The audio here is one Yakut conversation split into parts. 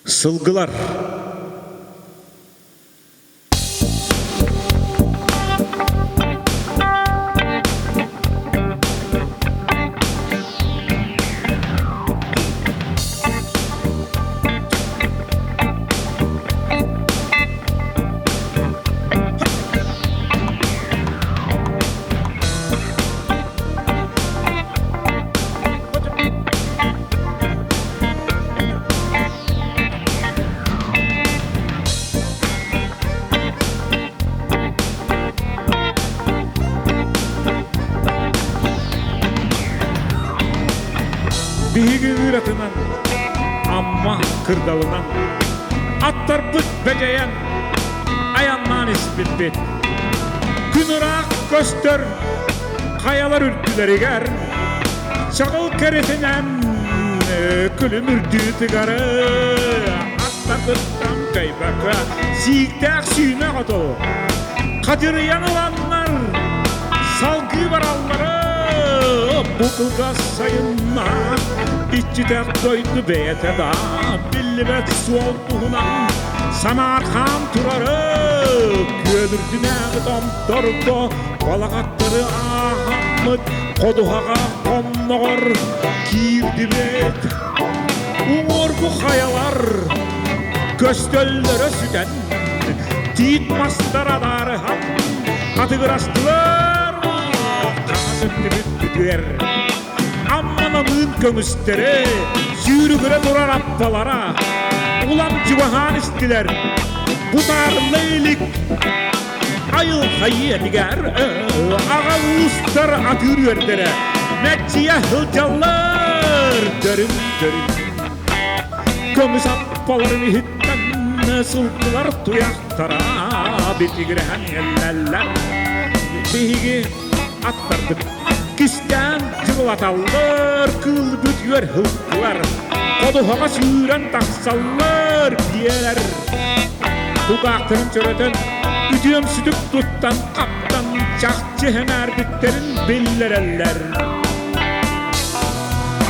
Сылгылар Биһиги ыыратынан, Амма кырдалынан, аттарбыт бэдьэйэн, айаннаан испиппит. Күн ыраах көстөр хайалар үрдүлэригэр чаҕыл кэрэтинэн күлүм үрдүү тыгары аттарыттан кэйбэккэ сииктээх сүүмэх оту хатырыйан ыланнар салгыы бараллары бу кылгас сайынна иччитэх дойду бэйэтэ да биллибэт суол туһунан санаархаан турары күөл үрдүнээҕи томторго балаҕаттары ааһаммыт ходуһаҕа хонноҕор киирдибит уҥуоргу хайалар көстөллөрө сүтэн тиит мастар адаарыһан хатыгырастылар хаҥас өттүбүт бүтүөр Амманамыын көмүстэрэ, сүүрүгүрэ турар аппалара улам чугаһаан истилэр. Бутаарла илик айылҕа ийэтигэр аҕа уустар атыыр үөрдэрэ мэччийэ сылдьаллар дөрүн-дөрүн. Көмүс аппаларын иһиттэн сылгылар туйахтара битигирэһэн иһэллэллэр. Биһиги аттарбыт кистээн дьылаталлар, кыылбыт үөр һылгылар, ходуһаҕа сүүрэн тахсаллар, биэрэр. Кулгаахтарын чөрөтөн, үтүөмсүтүк туттан хаптан чахчы сэҥээрбиттэрин биллэрэллэр.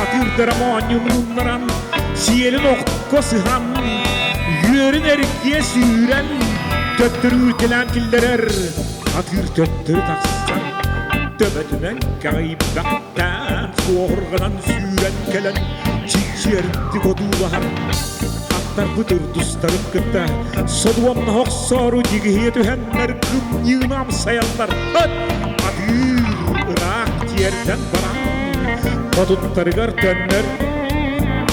Атыырдара моонньун сиэлин окко сыһан, үөрүн эргиэ сүүрэн, төттөрү үүтэлээн киллэрэр. Атыыр төттөрү тахсан, төбөтүнэн кэҕийбэхтээн, суоһурҕанан сүүрэн кэлэн, чиччиэрдик одуулаһар. Аттарбыт урдустарын кытта содуомнаһа охсоору дьигиһийэ түһэннэр кымньыыны амсайаллар. Атыыр ыраах тиэрдэн баран, хотуттарыгар төннөр.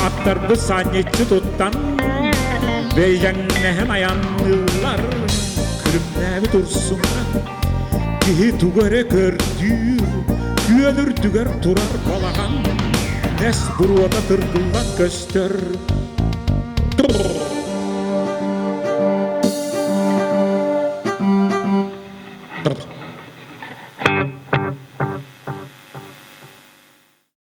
Аттарбыт санньыччы туттан, бэйдьэҥнэһэн айанныыллар. Күлүмнээбит урсуҥҥа киһи тугу эрэ көрдүүр, күөл үрдүгэр турар балаҕан, нэс буруота тыргыллан көстөр.